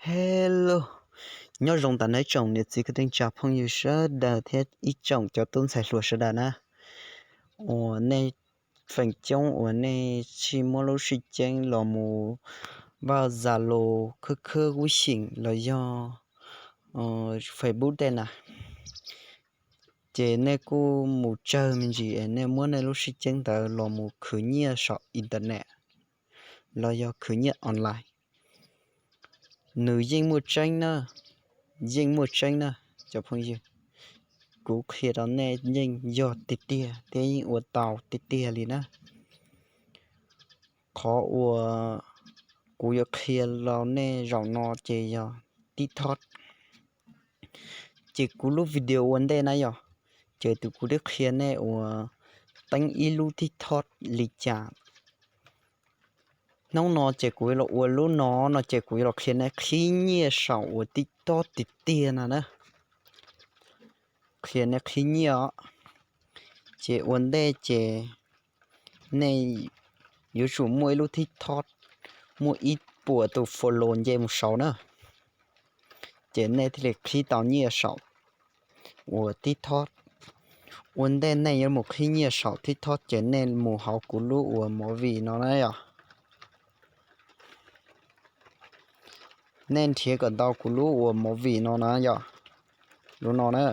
Hello, nyob zoo tas nawb tsoom niam txiv kwv tij neej tsa phooj ywg sawv daws thiab ib tsoom cov tub ntxhais hluas sawv daws na. Uas nej feem coob uas nej tsis muab lub sij ceeb los mus Viber, Zalo, khwb khwb kub xyeem los yog Facebook tej na, ces nej kuj mus tsawg me ntsis es nej muab nej lub sij ceeb ntawd los mus khwv nyiaj saum internet los yog khwv nyiaj online. Nws yeej muaj tseeb na, yeej muaj tseeb na cov phooj ywg. Kuv qhia rau nej yeej yog tiag tiag thiab yeej ua tau tiag tiag li na. Qhov uas kuv yuav qhia rau nej zaum no ces yog TikTok. Ces kuv lub video ua ntej na yom, ces tus kuv twb qhia nej uas teeb ib lub TikTok li cas. Hnub no ces kuv yuav los ua lub no no ces kuv yuav los qhia nej qhib nyiaj saum uas TikTok tiag tiag no na. Qhia nej qhib nyiaj os. Ces ua ntej ces nej yuav tsum muaj ib lub TikTok muaj ib puas tus follow nce mus saud na, ces nej thiaj li qhib tau nyiaj saum uas TikTok. Ua ntej nej yuav mus qhib nyiaj saum TikTok ces nej mus hauv kuv lub uas movie no na yom. Nej nrhiav kom tau kuv lub uas movie no na yom. Lub no na.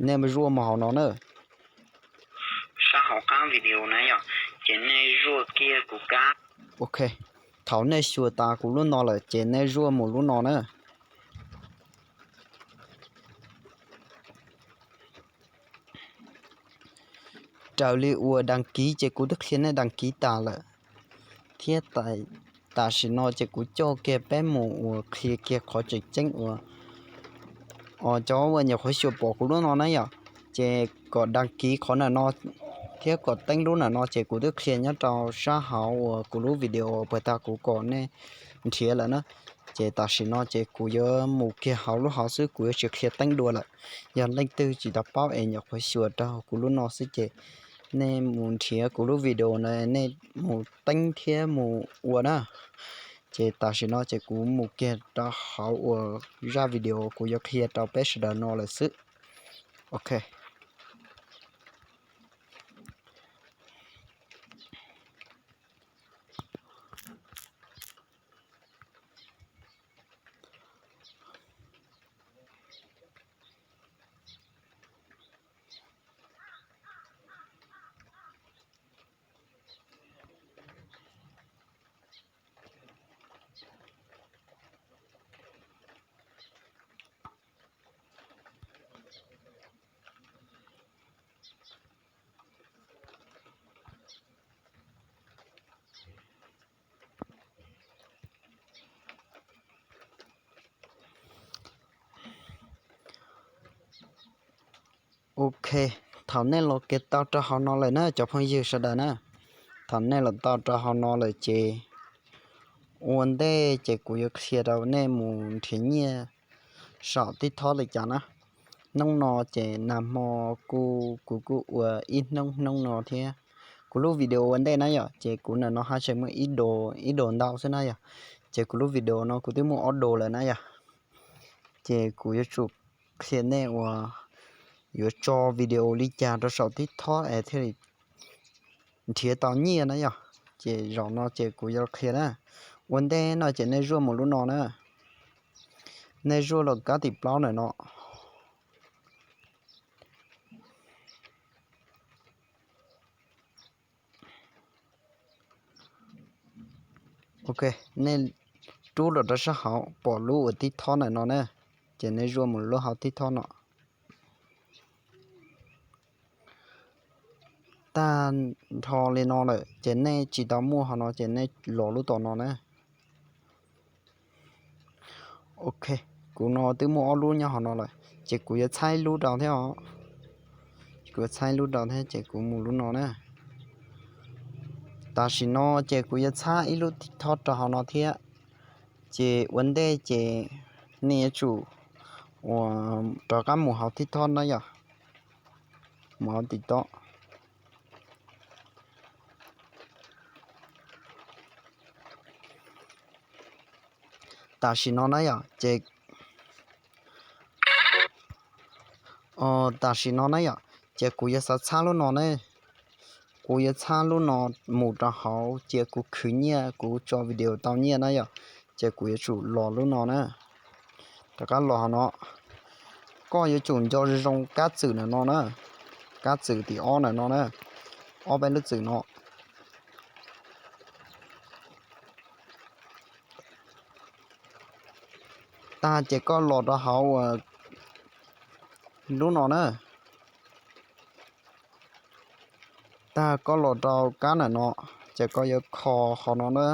Nej mus zuaj mus hauv no na. Sab hauv qab video na yom, ces nej zuaj kiag kuv kab. Ok, thaum nej xyuas tas kuv lub no lawm ces nej zuaj mus lub no na. Raws li uas đăng ký ces kuv twb qhia nej đăng ký tas lawm thiab. Tam sim no ces kuv coj kiag peb mus uas qhia kiag qhov tseem ceeb uas, os, cov uas nyuam qhuav xyuas pom kuv lub no na yom, ces kom đăng ký qhov ntawm no thiab kom teeb lub ntawm no ces kuv twb qhia nyob rau sab hauv uas kuv lub video puag ta kuv kom nej nrhiav lawm na. Ces tam sim no ces kuv yuav mus kiag hauv lub hauv xwb, kuv yuav tsis qhia teeb dua lawm. Yog leej twg tsis tau paub es nyuam qhuav xyuas rau kuv lub no xwb ces nej mus nrhiav kuv lub video na, nej mus teeb thiab mus ua na. Ces tam sim no ces kuv mus kiag rau hauv uas zaj video kuv yuav qhia rau peb sawv daws no lawm xwb. Ok. Ok, thaum nej los kiag tau rau hauv no lawm na cov phooj ywg sawv daws na, thaum nej los tau rau hauv no lawm ces ua ntej ces kuv yuav qhia rau nej mus nrhiav nyiaj saum TikTok li cas na. Hnub no ces nag hmo kuv, kuv kuj ua ib hnub hnub no thiab. Kuv lub video ua ntej na yom, ces kuv ntawm no haj tseem muaj ib do, ib do ntau xwb na yom. Ces kuv lub video no kuv twb muaj ob do lawm na yom. Ces kuv yuav tsum qhia nej uas yuav tso video li cas rau saum TikTok es thiaj li nrhiav tau nyiaj na yom. Ces zaum no ces kuv yuav qhia na. Ua ntej no ces nej zuaj mus lub no na. Nej zuaj los kab tim plaub ntawm no. Ok, nej rub los rau sab hauv pom lub uas TikTok ntawm no na, ces nej zuaj mus lub hauv TikTok no. Tag nrho li no lawm ces nej tsis tau muaj hauv no ces nej los lub tom no na. Ok, kuv no twb muaj ob lub nyob hauv no lawm ces kuv yuav txhab ib lub rau thiab os. Kuv yuav txhab ib lub rau thiab ces kuv mus lub no na. Tam sim no ces kuv yuav txhab ib lub TikTok rau hauv no thiab. Ces ua ntej ces nej yuav tsum uas rov qab mus hauv TikTok na yom. Mus hauv TikTok. tam sim no na yom, ces tam sim no na yom, ces kuv yuav xav txhab lub no ne. Kuv yuav txhab lub no mus rau hauv, cia kuv khwv nyiaj, kuv tso video tau nyiaj na yom, ces kuv yuav tsum los lub no na. Rov qab los hauv no, koj yuav tsum nco zoo zoo kab txwm ntawm no na, kab txwm tim ob ntawm no na, ob peb lub txwm no. Tag ces koj los rau hauv lub no na. Tag koj los rau kab ntawm no, ces koj yuav kho qhov no na.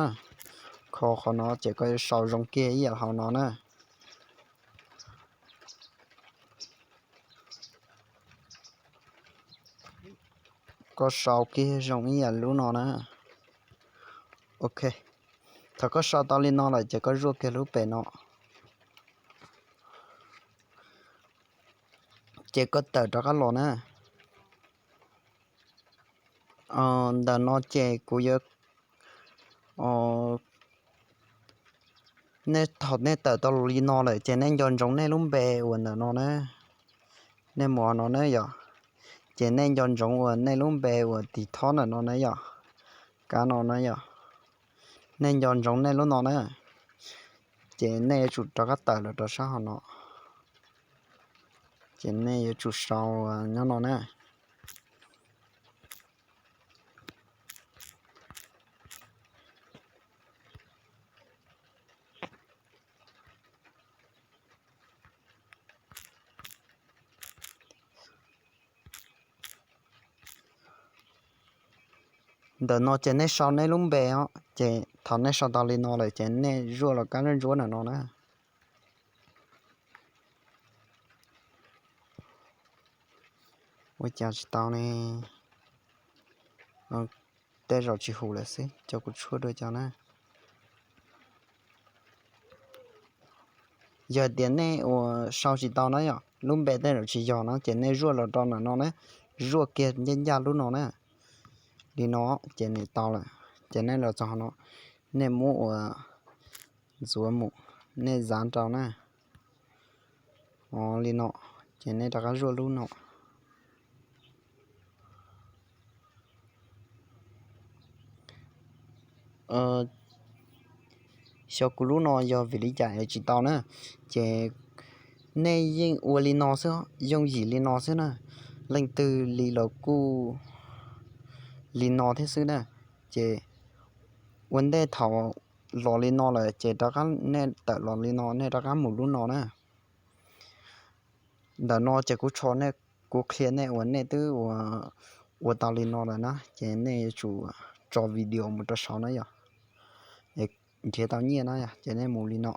Kho qhov no ces koj yuav sau zoo kiag ib yam hauv no na. Koj sau kiag zoo ib yam lub no na. Ok, thaum koj sau tau li no lawm ces koj zuaj kiag lub pem no, ces koj tawm rov qab los na. Ntawm no ces kuv yuav, nej thaum nej tawm tau li no lawm ces nej nco ntsoov nej lub npe uas ntawm no na. Nej mus no na yom, ces nej nco ntsoov uas nej lub npe uas tiv thob ntawm no na yom, kab no na yom. Nej nco ntsoov nej lub no na, ces nej yuav tsum rov qab tawm los rau sab hauv no, ces nej yuav tsum sau nyob no na. Ntawm no ces nej sau nej lub npe os, ces thaum nej sau tau li no lawm ces nej zuaj los kab ntsuab ntsuab ntawm no na. Ua cas tsis tau ne? Tej zaum tsis hum lawm xwb, cov kuv tshuaj dua cov na. Yog tias nej uas sau tsis tau na yom, lub npe tej zaum tsis yog no ces nej zuaj los rau ntawm no na, zuaj kiag ncaj ncaj lub no na. Li no ces nws tau lawm, ces nej los txog no, nej muab ua ntxuav mus, nej zav rau na. Li no, ces nej rov qab zuaj lub no. Xyov kuv lub no yog vim li cas es tsis tau na, ces nej yeej ua li no xwb, yooj yim li no xwb na, leej twg li los kuj li no thiab xwb na. Ces ua ntej thaum los li no lawm ces rov qab nej tawm los li no, nej rov qab mus lub no na. Ntawm no ces kuv tsho nej, kuv qhia nej uas nej twb ua, ua tau li no lawm na, ces nej yuav tsum tso video mus rau saud na yom, nrhiav tau nyiaj na yom, ces nej mus li no.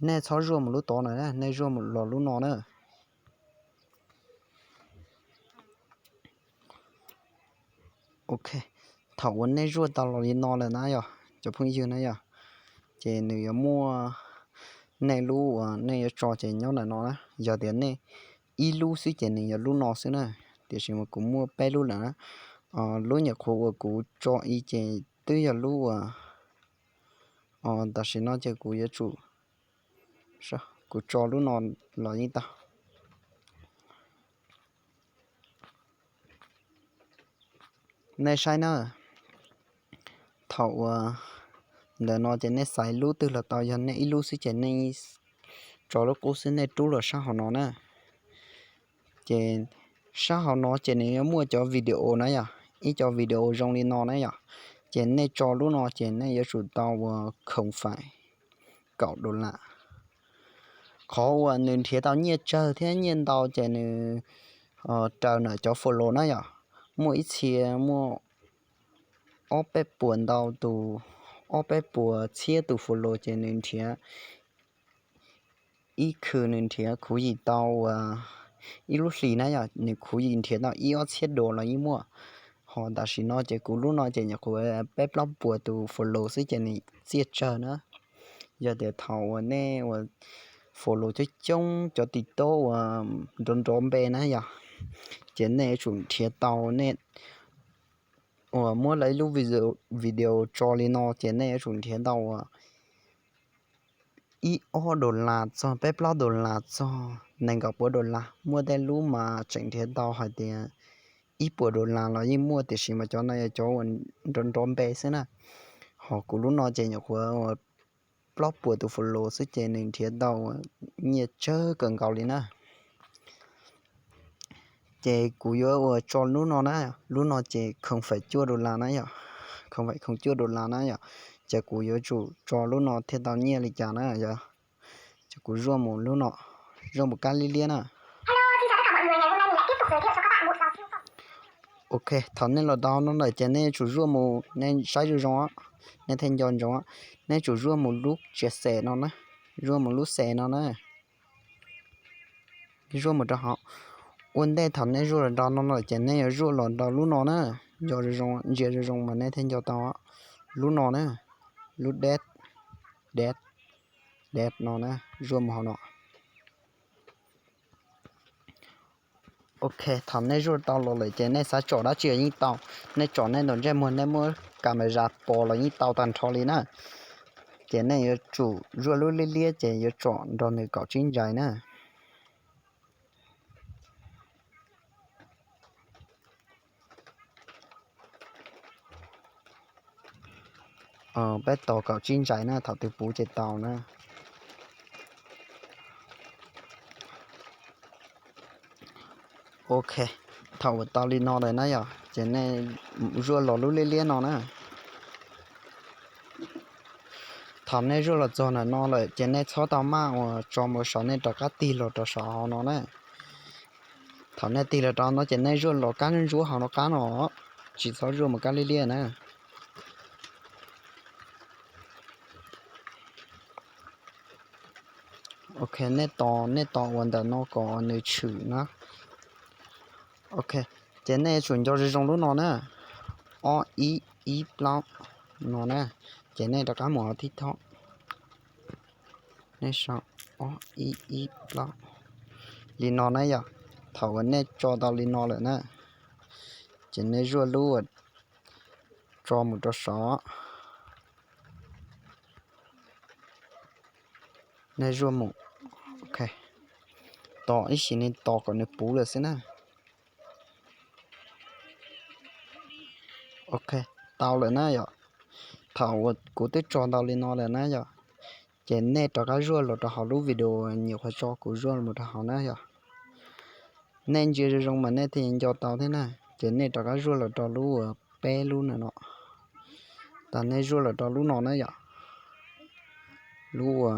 Nej txhob zuaj mus lub tod na, nej zuaj los lub no na. Ok, thaum uas nej zuaj tau los li no lawm na yom, cov phooj ywg na yom, ces nws yuav muaj nej lub uas nej yuav tso ces nyob ntawm no na. Yog tias nej ib lub xwb ces nws yuav lub no xwb na, tiam sis mas kuv muaj peb lub lawm na. Lub nyuam qhuav uas kuv tso ib ces twb yog lub uas, tam sim no ces kuv yuav tsum, kuv tso lub no los yeej tau. Nej saib na, thaum uas ntawm no ces nej xaiv lub twg los tau, yog nej ib lub xwb ces nej tso lub qub xwb, nej rub los sab hauv no na. Ces sab hauv no ces nws yuav muaj cov video na yom, ib co video zoo li no na yom. Ces nej tso lub no ces nej yuav tsum tau uas khoom fais kaum dollar. Qhov uas nws nrhiav tau nyiaj tsawg thiab nyiaj ntau ces nws raws ntawm cov follow na yom. Muaj ib txhia muaj ob peb puas ntau tus, ob peb puas txhiab tus follow ces nws nrhiav ib khw nws nrhiav khuv yim tau uas ib lub hlis na yom, nws khuv yim nrhiav tau ib ob txhiab dos los yeej muaj. Ho tam sim no ces kuv lub no ces nyuam qhuav peb plaub puas tus follow xwb ces nws txiaj tsawg na. Yog tias thaum uas nej uas follow coob coob cov TikTok uas nrov nrov npe na yom, ces nej yuav tsum nrhiav tau, nej uas muab lawv ib lub video tso li no ces nej yuav tsum nrhiav tau uas ib ob dollar txog peb plaub dollar txog nees nkaum puas dollar. Muaj tej lub mas tseem nrhiav tau hais tias ib puas dollar los yeej muaj, tiam sis mas cov no yog cov uas nrov nrov npe xwb na. Ho kuv lub no ces nyuam qhuav plaub puas tus follow xwb ces nws nrhiav tau nyiaj tsawg kawg nkaus li na. Ces kuv yuav ua tso lub no na, lub no ces khoom faim cuaj dollar na yom, khoom faim khoom cuaj dollar na yom. Ces kuv yuav tsum tso lub no thiaj tau nyiaj li cas na yom. Ces kuv zuaj mus lub no, zuaj mus kab liab liab na. Ok, thaum nej los tau no lawm ces nej yuav tsum zuaj mus, nej saib zoo zoo, nej thiaj nco ntsoov, nej tsum zuaj mus lub tsiav xes no na, zuaj mus lub xes no na. Zuaj mus rau hauv. Ua ntej thaum nej zuaj los rau no lawm ces nej yuav zuaj los rau lub no na, nco zoo zoo, ntsia zoo zoo mas nej thiaj nco tau. Lub no na, lub date, date, date no na, zuaj mus hauv no. Ok, thaum nej zuaj tau los lawm ces nej xav tsom dab tsi yeej tau. Nej tsom nej tus ntsej muag, nej muab camera pos los yeej tau tag nrho li na. Ces nej yuav tsum zuaj lub liab liab ces yuav tsom nrog nws kaum tsib ntsais na. Peb tos kaum tsib ntsais na, thaum twg puv ces tau na. Ok, thaum uas tau li no lawm na yom, ces nej zuaj los lub liab liab no na. Thaum nej zuaj los txog ntawm no lawm ces nej txhob tau maj uas tso mus saum, nej rov qab tig los rau saum hauv no na. Thaum nej tig los rau no ces nej zuaj los kab ntsuab ntsuab hauv no qab no, tsis txhob zuaj mus kab liab liab na. Ok, nej tos, nej tos uas ntawm no kom nws tshwm na. Ok, ces nej yuav tsum nco zoo zoo lub no na, ob ib ib plaub no na, ces nej rov qab mus hauv TikTok. Nej sau ob ib ib plaub li no na yom. Thaum uas nej tso tau li no lawm na, ces nej zuaj lub uas tso mus rau saum. Nej zuaj mus, ok, tos ib sim neej tos kom nws puv lawm xwb na. Ok, tau lawm na yom. Thaum uas kuv twb tso tau li no lawm na yom, ces nej rov qab zuaj los rau hauv lub video nyuam qhuav tso kuv zuaj mus rau hauv na yom. Nej ntsia zoo zoo mas nej thiaj nco tau thiab na. Ces nej rov qab zuaj los rau lub uas peb lub no no. Tag nej zuaj los rau lub no na yom, lub uas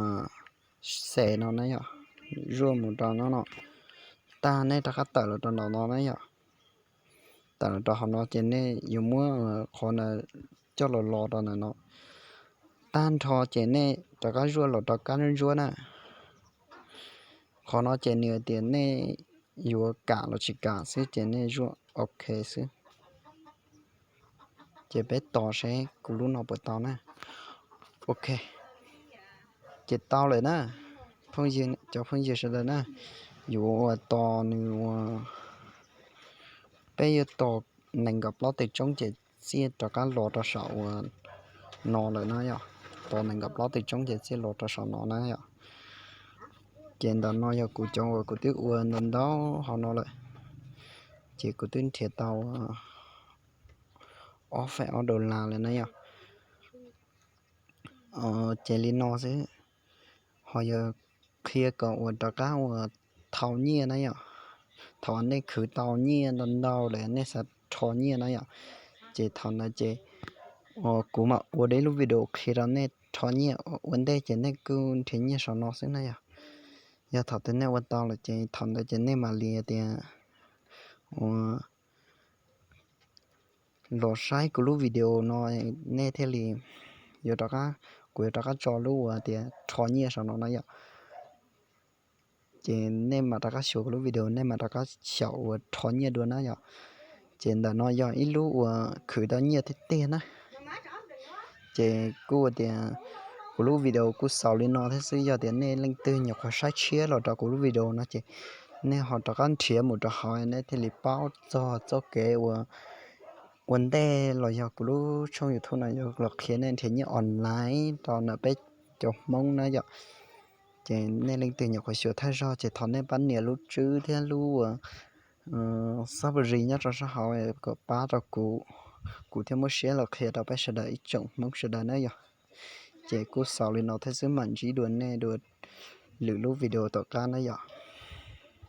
xes no na yom, zuaj mus rau no no. Tag nej rov qab tawm los rau no no na yom. Tawm los rau hauv no ces nej yuav muab qhov no coj los los rau ntawm no. Tag nrho ces nej rov qab zuaj los rau kab ntsuab ntsuab na. Qhov no ces nws tias nej yuav kam los tsis kam xwb ces nej zuaj ok xwb. Ces peb tos seb kuv lub no puas tau na. Ok, ces tau lawm na. Phooj ywg, cov phooj ywg sawv daws na, yuav ua tos nws ua, peb yuav tos nees nkaum plaub tawm tsoob ces txiaj rov qab los rau saum uas no lawm na yom. Tos nees nkaum plaub tawm tsoob ces txiaj los rau saum no na yom. Ces ntawm no yog kuv cov uas kuv twb ua ntau ntau hauv no lawm, ces kuv twb nrhiav tau ob feem ob dollar lawm na yom. Ces li no xwb, ho yog qhia kom uas rov qab uas thau nyiaj na yom. Thaum nej khwv tau nyiaj ntau ntau lawm nej xav rho nyiaj na yom, ces thaum ntawd ces kuv mam ua deb lub video qhia rau nej rho nyiaj. Ua ntej ces nej kuj nrhiav nyiaj saum no xwb na yom. Yog thaum twg nej ua tau lawm ces thaum ntawd ces nej mam li tias ua los saib kuv lub video no, nej thiaj li yuav rov qab, kuv yuav rov qab tso lub uas tias rho nyiaj saum no na yom. Ces nej mam rov qab xyuas kuv lub video, nej mam rov qab xyaum uas rho nyiaj dua na yom. Ces ntawm no yog ib lub uas khwv tau nyiaj tiag tiag na. Ces kuj tias kuv lub video kuj xaus li no thiab xwb, yog tias nej leej twg nyuam qhuav saib tshiab los rau kuv lub video no ces nej ho rov qab nrhiav mus rau hauv nej thiaj li paub txog txoj kev uas ua ntej los yog kuv lub tshooj YouTube no yuav los qhia nej nrhiav nyiaj online rau ntawm peb cov Hmoob na yom. Ces nej leej twg nyuam qhuav xyuas thawj zaug ces thov nej pab nias lub tswb thiab lub xab pwg zis nyob rau sab hauv kom pab rau kuv, kuv thiaj muaj siab los qhia rau peb sawv daws ib tsoom Hmoob sawv daws na yom. Ces kuj xaus li no thiab xwb, mam ntsib dua nej dua lwm lub video tom qab na yom.